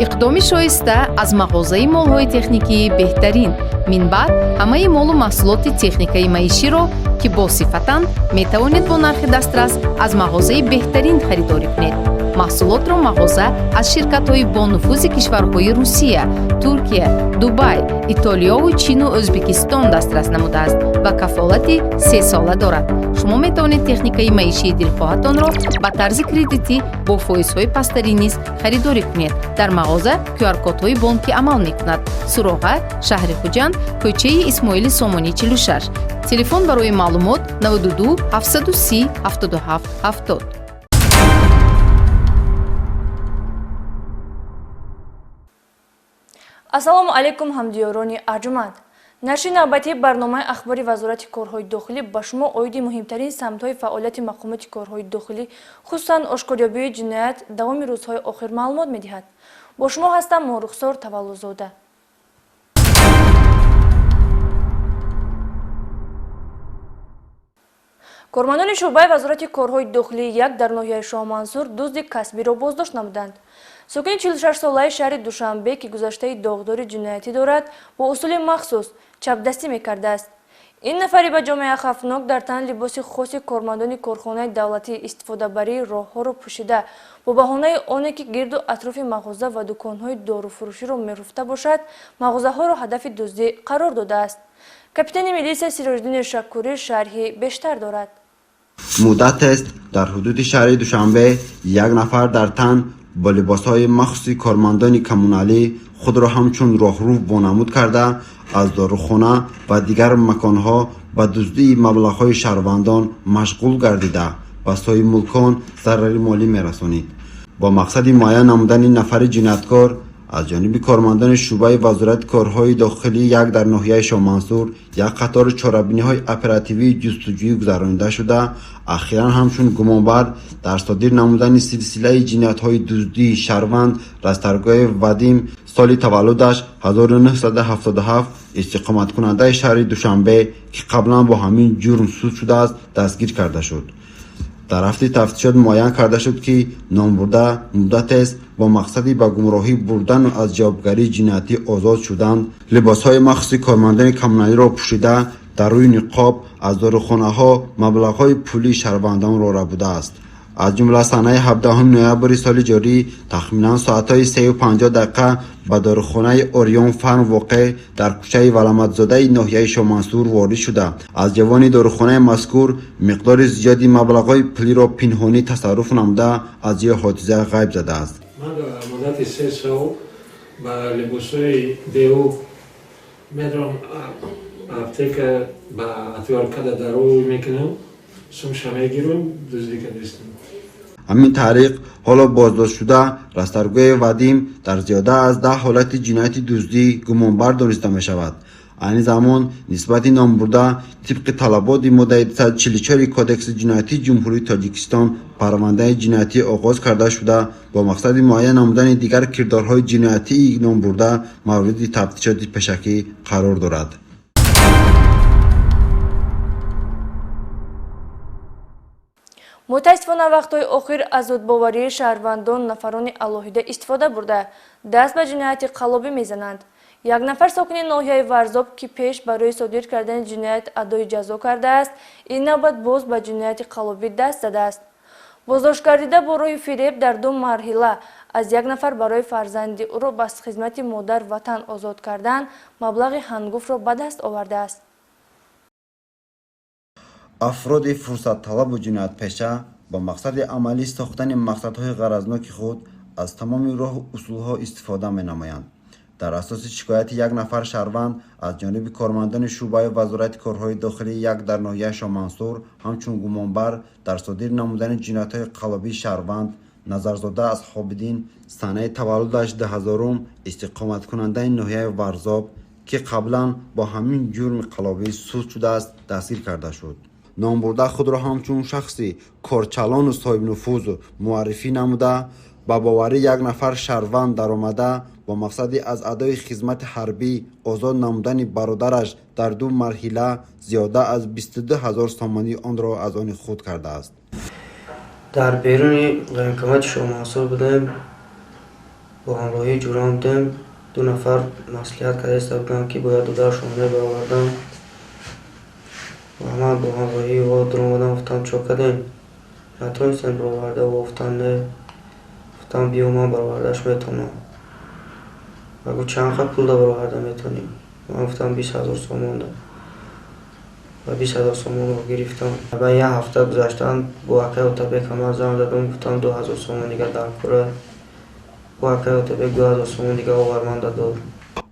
Иқдоми шоиста аз мағозаи молҳои техникии беҳтарин. Минбаъд ҳамаи молу маҳсулоти техникаи маиширо, ки босифатанд, метавонед бо нархи дастрас аз мағозаи беҳтарин харидорӣ кунед. Маҳсулотро мағоза аз ширкатҳои бонуфузи кишварҳои Русия, Туркия, Дубай, Итолиёву Чину Ӯзбекистон дастрас намудааст ва кафолати сесола дорад. Шумо метавонед техникаи маишии дилхоҳатонро ба тарзи кредитӣ бо фоизҳои пасттарин низ харидорӣ кунед. Дар мағоза QR-кодҳои бонкӣ амал мекунад. Суроға: шаҳри Хуҷанд, кӯчаи Исмоили Сомонӣ, 46. Телефон барои маълумот: 92 730 77 70. Ассалому алайкум, ҳамдиёрони арҷуманд! Нашри навбатии барномаи ахбори Вазорати корҳои дохилӣ ба шумо оиди муҳимтарин самтҳои фаъолияти мақомоти корҳои дохилӣ, хусусан ошкорёбии ҷиноят давоми рӯзҳои охир маълумот медиҳад. Бо шумо ҳастам Морухсор Таваллузода. Кормандони шӯъбаи Вазорати корҳои дохилӣ як дар ноҳияи Шоҳмансур дузди касбиро боздошт намуданд. Сокини 46-солаи шаҳри Душанбе, ки гузаштаи доғдори ҷиноятӣ дорад, бо усули махсус чапдастӣ мекардааст. Ин нафари ба ҷомеа хавфнок дар тан либоси хоси кормандони корхонаи давлатии истифодабарии роҳҳоро пӯшида, бо баҳонаи оне ки гирду атрофи мағоза ва дуконҳои доруфурӯширо меруфта бошад, мағозаҳоро ҳадафи дуздӣ қарор додааст. Капитани милисия Сироҷиддини Шакурӣ шарҳи бештар дорад. Муддатест дар ҳудуди шаҳри Душанбе як нафар дар тан бо либосҳои махсуси кормандони коммуналӣ худро ҳамчун роҳрӯ вонамуд карда, аз дорухона ва дигар маконҳо ба дуздии маблағҳои шаҳрвандон машғул гардида, ба соҳибмулкон зарари молӣ мерасонид. Бо мақсади муайян намудани нафари ҷинояткор аз ҷониби кормандони шӯъбаи Вазорати корҳои дохилӣ як дар ноҳияи Шоҳмансур як қатор чорабиниҳои оперативии ҷустуҷӯӣ гузаронида шуда, ахиран ҳамчун гумонбар дар содир намудани силсилаи ҷиноятҳои дуздии шаҳрванд Растаргоев Вадим, соли таваллудаш 1977, истиқоматкунандаи шаҳри Душанбе, ки қаблан бо ҳамин ҷурм суд шудааст, дастгир карда шуд. Дар рафти тафтишот муайян карда шуд, ки номбурда муддатест бо мақсади ба гумроҳӣ бурдану аз ҷавобгарии ҷиноятӣ озод шудан либосҳои махсуси кормандони коммуналиро пӯшида, дар рӯи ниқоб аз дорухонаҳо маблағҳои пулии шаҳрвандонро рабудааст. Аз ҷумла санаи 17 ноябри соли ҷорӣ тахминан соатҳои 3:50 ба дорухонаи Ориён Фарм, воқеъ дар кӯчаи Валаматзодаи ноҳияи Шоҳмансур, ворид шуда, аз ҷавони дорухонаи мазкур миқдори зиёди маблағҳои пулиро пинҳонӣ тасарруф намуда, аз ҷои ҳодиса ғайб задааст. Ман муддати 3 сол ба либосҳои ДУ медром аптека, ба отвёрткада даро мекунам, сумша мегирам, дуздӣ кардистам. Ҳамин тариқ, ҳоло боздоштшуда Растаргоев Вадим дар зиёда аз 10 ҳолати ҷинояти дуздӣ гумонбар дониста мешавад. Айни замон нисбати номбурда тибқи талаботи моддаи 244 Кодекси ҷиноятии Ҷумҳурии Тоҷикистон парвандаи ҷиноятӣ оғоз карда шуда, бо мақсади муайян намудани дигар кирдорҳои ҷиноятии номбурда мавриди тафтишоти пешакӣ қарор дорад. Мутаассифона, вақтҳои охир аз зудбоварии шаҳрвандон нафарони алоҳида истифода бурда, даст ба ҷинояти қаллобӣ мезананд. Як нафар сокини ноҳияи Варзоб, ки пеш барои содир кардани ҷиноят адои ҷазо кардааст, ин навбат боз ба ҷинояти қаллобӣ даст задааст. Боздошт гардида бо роҳи фиреб дар ду марҳила аз як нафар барои фарзанди ӯро ба хизмати модар ватан озод кардан маблағи ҳангуфтро ба даст овардааст. Афроди фурсатталабу ҷиноятпеша бо мақсади амалӣ сохтани мақсадҳои ғаразноки худ аз тамоми роҳу усулҳо истифода менамоянд. Дар асоси шикояти як нафар шаҳрванд аз ҷониби кормандони шӯъбаи Вазорати корҳои дохилӣ як дар ноҳияи Шоҳмансур ҳамчун гумонбар дар содир намудани ҷиноятҳои қаллобии шаҳрванд Назарзода Асҳобиддин, санаи таваллудаш 2000-ум, истиқоматкунандаи ноҳияи Варзоб, ки қаблан бо ҳамин ҷурми қаллобӣ суд шудааст, дастгир карда шуд. Номбурда худро ҳамчун шахси корчалону соҳибнуфуз муаррифӣ намуда, ба боварӣ як нафар шаҳрванд даромада, бо мақсади аз адои хизмати ҳарбӣ озод намудани бародараш дар ду марҳила зиёда аз 22 ҳазор сомонӣ онро аз они худ кардааст. Дар беруни военкомати Шоҳмансур будем. Бо ҳамроҳии ҷурам будем. Ду нафар маслиҳат карда буданд, ки бояд додарашон мебаровардам. Ва ман бо ҳамроҳии ӯ дуромадам, гуфтам чо кардем? Натонистем бароварда. Ӯ гуфтанд не. Гуфтам биё, ман баровардаш метавонам. Ва гуфт чанд қад пул да бароварда метавонӣ? Ман гуфтам 20 000 сомон да. Ва 20 000 сомонро гирифтам. Ва як ҳафта гузаштан бо акай Отабек ҳама занг задам, гуфтам 2 000 сомон дигар дар кора. Бо акай Отабек 2 000 сомон дигар оварманда дод.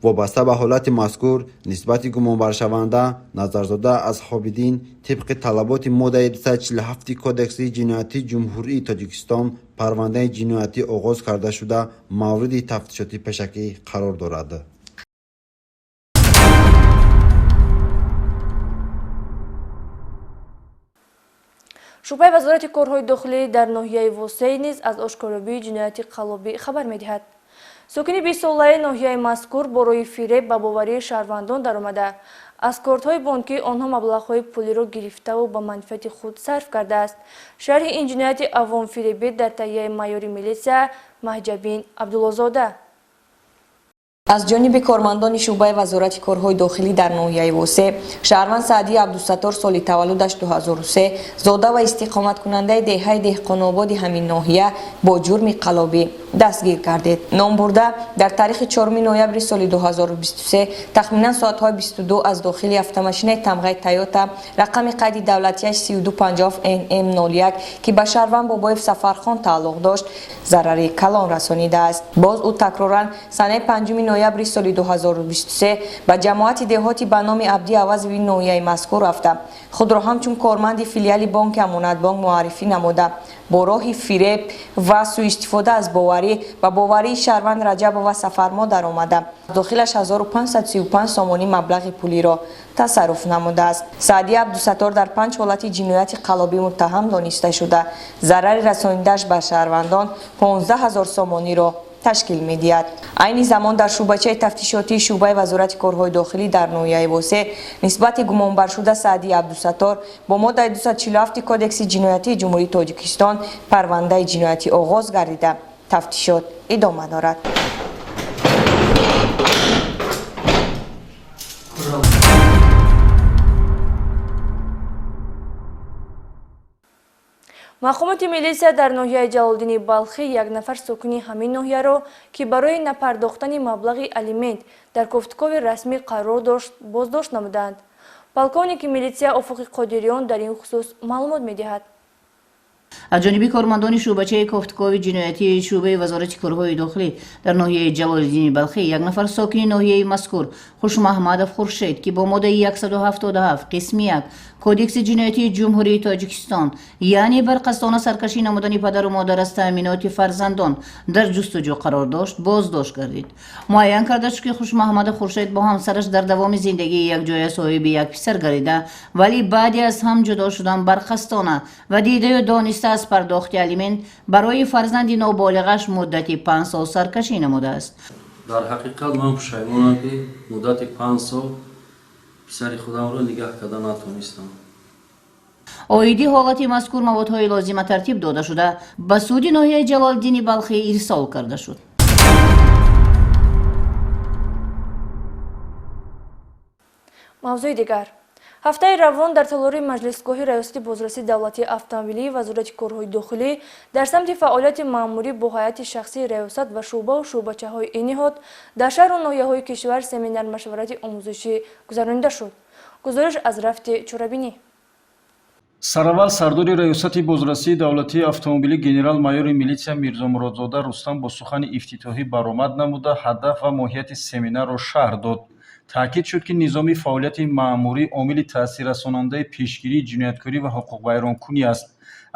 Вобаста ба ҳолати мазкур нисбати гумонбаршаванда Назарзода Асҳобиддин тибқи талаботи моддаи 247 Кодекси ҷиноятии Ҷумҳурии Тоҷикистон парвандаи ҷиноятӣ оғоз карда шуда, мавриди тафтишоти пешакӣ қарор дорад. Шӯъбаи Вазорати корҳои дохилӣ дар ноҳияи Восей низ аз ошкоробии ҷинояти қаллобӣ хабар медиҳад. Сокини 20-солаи ноҳияи мазкур бо роҳи фиреб ба боварии шаҳрвандон даромада, аз кортҳои бонкӣ онҳо маблағҳои пулиро гирифтаву ба манфиати худ сарф кардааст. Шарҳи ин ҷинояти авомфиребӣ дар таҳияи майори милитсия Маҳҷабин Абдуллозода. Аз ҷониби кормандони шӯъбаи Вазорати корҳои дохилӣ дар ноҳияи Восе шаҳрванд Саъдии Абдусаттор соли таваллудаш 2003 зода ва истиқоматкунандаи деҳаи Деҳқонободи ҳамин ноҳия бо ҷурми қаллобӣ дастгир гардид. Номбурда дар таърихи 4 ноябри соли 2023 тахминан соатҳои 22 аз дохили автомашинаи тамғаи Тойота рақами қайди давлатияш 3250 НМ 01, ки ба шаҳрванд Бобоев Сафархон тааллуқ дошт, зарари калон расонидааст. Боз ӯ такроран санаи 5 ноябри соли 2023 ба ҷамоати деҳоти ба номи Абди Авазови ноҳияи мазкур рафта, худро ҳамчун корманди филиали бонки Амонатбонк муаррифӣ намуда, бо роҳи фиреб ва сӯистифода аз боварӣ ба боварии шаҳрванд Раҷабова Сафармо даромада, дохилаш 1535 сомонӣ маблағи пулиро тасарруф намудааст. Саъдии Абдусаттор дар 5 ҳолати ҷинояти қаллобӣ муттаҳам дониста шуда, зарари расонидааш ба шаҳрвандон 15 000 сомониро ташкил медиҳад. Айни замон дар шӯъбачаи тафтишотии шӯъбаи Вазорати корҳои дохилӣ дар ноҳияи Восе нисбати гумонбаршуда Саъдии Абдусаттор бо моддаи 247 Кодекси ҷиноятии Ҷумҳурии Тоҷикистон парвандаи ҷиноятӣ оғоз гардида, тафтишот идома дорад. Мақомоти милитсия дар ноҳияи Ҷалолиддини Балхӣ як нафар сокини ҳамин ноҳияро, ки барои напардохтани маблағи алимент дар кофтукови расмӣ қарор дошт, боздошт намуданд. Полковники милитсия Офуқи Қодириён дар ин хусус маълумот медиҳад. Аз ҷониби кормандони шӯъбачаи кофтукови ҷиноятии шӯъбаи Вазорати корҳои дохилӣ дар ноҳияи Ҷалолиддини Балхӣ як нафар сокини ноҳияи мазкур Хушмаҳмадов Хуршед, ки бо моддаи 177 қисми 1 Кодекси ҷиноятии Ҷумҳурии Тоҷикистон, яъне барқасдона саркашӣ намудани падару модар аз таъминоти фарзандон дар ҷустуҷӯ қарор дошт, боздошт гардид. Муайян карда шуд, ки Хушмаҳмадов Хуршед бо ҳамсараш дар давоми зиндагии якҷоя соҳиби як писар гардида, вале баъди аз ҳам ҷудо шудан барқасдона ва дидаю дониста аз пардохти алимент барои фарзанди ноболиғаш муддати 5 сол саркашӣ намудааст. Дар ҳақиқат ман пушаймонам, ки муддати 5 сол писари худамро нигаҳ карда натонистам. Оиди ҳолати мазкур маводҳои лозима тартиб дода шуда, ба суди ноҳияи Ҷалолиддини Балхӣ ирсол карда шуд. Мавзӯи дигар. Ҳафтаи равон дар толори маҷлисгоҳи Раёсати бозрасии давлатии автомобилии Вазорати корҳои дохилӣ дар самти фаъолияти маъмурӣ бо ҳайати шахсии раёсат ва шӯъбаву шӯъбачаҳои ин ниҳод дар шаҳру ноҳияҳои кишвар семинар-машварати омӯзишӣ гузаронида шуд. Гузориш аз рафти чорабинӣ. Сараввал сардори Раёсати бозрасии давлатии автомобилӣ генерал-майори милитсия Мирзомуродзода Рустам бо сухани ифтитоҳӣ баромад намуда, ҳадаф ва моҳияти семинарро шарҳ дод. Таъкид шуд, ки низоми фаъолияти маъмурӣ омили таъсиррасонандаи пешгирии ҷинояткорӣ ва ҳуқуқвайронкунӣ аст.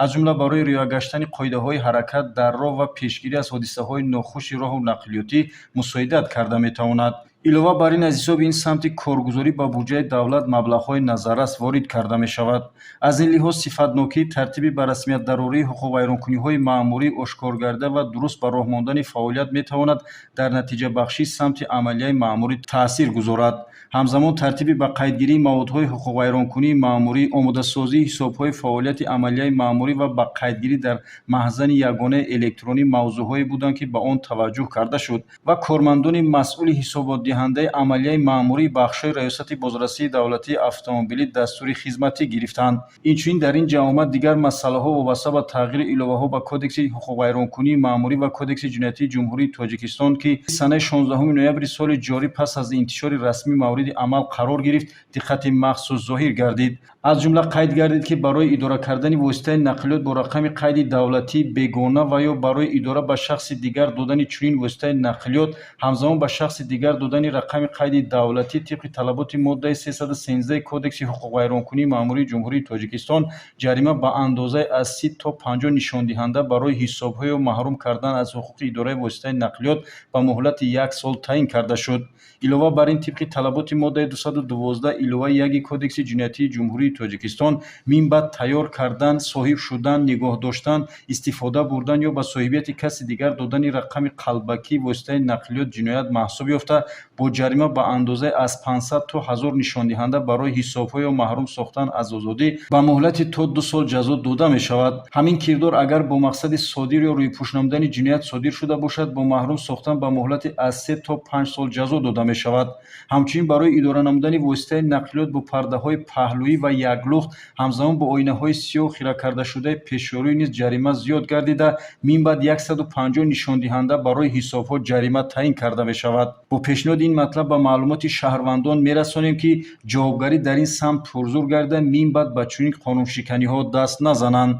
Аз ҷумла барои риоя гаштани қоидаҳои ҳаракат дар роҳ ва пешгирӣ аз ҳодисаҳои нохуши роҳу нақлиётӣ мусоидат карда метавонад. Илова бар ин, аз ҳисоби ин самти коргузорӣ ба буҷаи давлат маблағҳои назаррас ворид карда мешавад. Аз ин лиҳоз сифатнокии тартиби ба расмият дарории ҳуқуқвайронкуниҳои маъмурӣ ошкоргарда ва дуруст ба роҳ мондани фаъолият метавонад дар натиҷабахшии самти амалияи маъмурӣ таъсир гузорад. мегузорад. Ҳамзамон тартиби ба қайдгирии маводҳои ҳуқуқвайронкунии маъмурӣ, омодасозии ҳисобҳои фаъолияти амалияи маъмурӣ ва ба қайдгирӣ дар маҳзани ягонаи электронӣ мавзӯъҳое буданд, ки ба он таваҷҷӯҳ карда шуд ва кормандони масъули ҳисоботдиҳандаи амалияи маъмурии бахшҳои Раёсати бозрасии давлатии автомобилӣ дастури хизматӣ гирифтанд. Инчунин дар ин ҷамъомад дигар масъалаҳо вобаста ба тағйиру иловаҳо ба Кодекси ҳуқуқвайронкунии маъмурӣ ва Кодекси ҷиноятии Ҷумҳурии Тоҷикистон, ки санаи 16 ноябри соли ҷорӣ пас аз интишори расмӣ мавриди амал қарор гирифт, диққати махсус зоҳир гардид. Аз ҷумла қайд гардид, ки барои идора кардани воситаи нақлиёт бо рақами қайди давлатии бегона ва ё барои идора ба шахси дигар додани чунин воситаи нақлиёт, ҳамзамон ба шахси дигар додани рақами қайди давлатӣ тибқи талаботи моддаи 313 Кодекси ҳуқуқвайронкунии маъмурии Ҷумҳурии Тоҷикистон ҷарима ба андозаи аз 30 то 50 нишондиҳанда барои ҳисобҳо ё маҳрум кардан аз ҳуқуқи идораи воситаи нақлиёт ба муҳлати як сол таъин карда шуд. Илова бар ин, тибқи талаботи моддаи 212 иловаи 1 Кодекси ҷиноятии Ҷумҳурии Тоҷикистон минбаъд тайёр кардан, соҳиб шудан, нигоҳ доштан, истифода бурдан ё ба соҳибияти каси дигар додани рақами қалбакии воситаи нақлиёт ҷиноят маҳсуб ёфта, бо ҷарима ба андозаи аз 500 то 1000 нишондиҳанда барои ҳисобҳо ё маҳрум сохтан аз озодӣ ба муҳлати то 2 сол ҷазо дода мешавад. Ҳамин кирдор агар бо мақсади содир ё рӯйпӯш намудани ҷиноят содир шуда бошад, бо маҳрум сохтан ба муҳлати аз 3 то 5 сол ҷазо дода мешавад. Ҳамчунин барои идора намудани воситаи нақлиёт бо пардаҳои паҳлӯӣ ва яклухт, ҳамзамон бо оинаҳои сиёҳ хира кардашудаи пешёрӯй низ ҷарима зиёд гардида, минбаъд 150 нишондиҳанда барои ҳисобҳо ҷарима таъин карда мешавад. Бо пешниҳоди ин матлаб ба маълумоти шаҳрвандон мерасонем, ки ҷавобгарӣ дар ин самт пурзур гардида, минбаъд ба чунин қонуншиканиҳо даст назананд.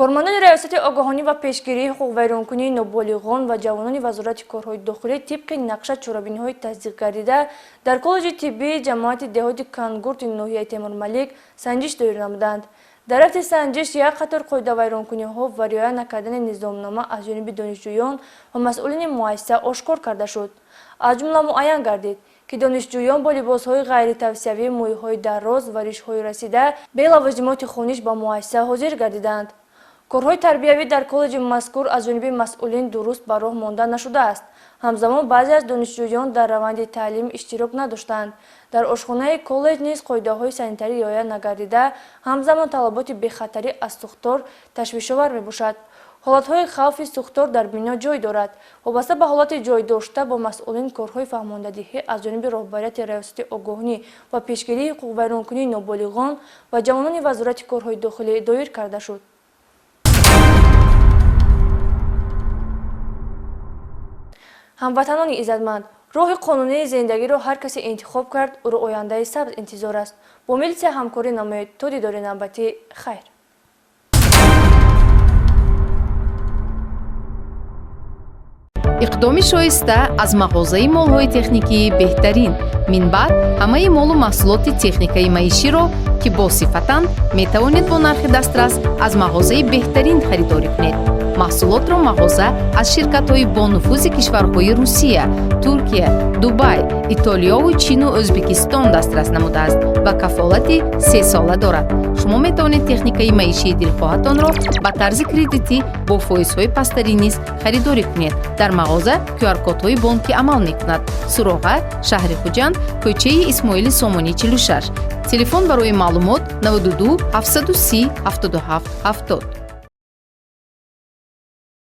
Кормандони Раёсати огаҳонӣ ва пешгирии ҳуқуқвайронкунии ноболиғон ва ҷавонони Вазорати корҳои дохилӣ тибқи нақша чорабиниҳои тасдиқ гардида дар коллеҷи тиббии ҷамоати деҳоти Кангурти ноҳияи Темурмалик санҷиш доир намуданд. Дар рафти санҷиш як қатор қоидавайронкуниҳо ва риоя накардани низомнома аз ҷониби донишҷӯён ва масъулини муассиса ошкор карда шуд. Аз ҷумла муайян гардид, ки донишҷӯён бо либосҳои ғайритавсиявӣ, мӯйҳои дароз ва ришҳои расида бе лавозимоти хониш ба муассиса ҳозир гардиданд. Корҳои тарбиявӣ дар коллеҷи мазкур аз ҷониби масъулин дуруст ба роҳ монда нашудааст. Ҳамзамон баъзе аз донишҷӯён дар раванди таълим иштирок надоштанд. Дар ошхонаи коллеҷ низ қоидаҳои санитарӣ риоя нагардида, ҳамзамон талаботи бехатарӣ аз сӯхтор ташвишовар мебошад. Ҳолатҳои хавфи сӯхтор дар бино ҷой дорад. Вобаста ба ҳолати ҷойдошта бо масъулин корҳои фаҳмондадиҳӣ аз ҷониби роҳбарияти Раёсати огаҳонӣ ва пешгирии ҳуқуқвайронкунии ноболиғон ва ҷавонони Вазорати корҳои дохилӣ доир карда шуд. Ҳамватанони иззатманд, роҳи қонунии зиндагиро ҳар касе интихоб кард, ӯро ояндаи сабз интизор аст. Бо милитсия ҳамкорӣ намоед. То дидори навбатӣ, хайр. Иқдоми шоиста аз мағозаи молҳои техникии беҳтарин. Минбаъд ҳамаи молу маҳсулоти техникаи маиширо, ки босифатанд, метавонед бо нархи дастрас аз мағозаи беҳтарин харидорӣ кунед. Маҳсулотро мағоза аз ширкатҳои бонуфузи кишварҳои Русия, Туркия, Дубай, Итолиёву Чину Ӯзбекистон дастрас намудааст ва кафолати 3 сола дорад. Шумо метавонед техникаи маишии дилхоҳатонро ба тарзи кредитӣ бо фоизҳои пасттарин низ харидорӣ кунед. Дар мағоза QR-кодҳои бонкӣ амал мекунад. Суроға: шаҳри Хуҷанд, кӯчаи Исмоили Сомонӣ, 46. Телефон барои маълумот: 92 730 77 70.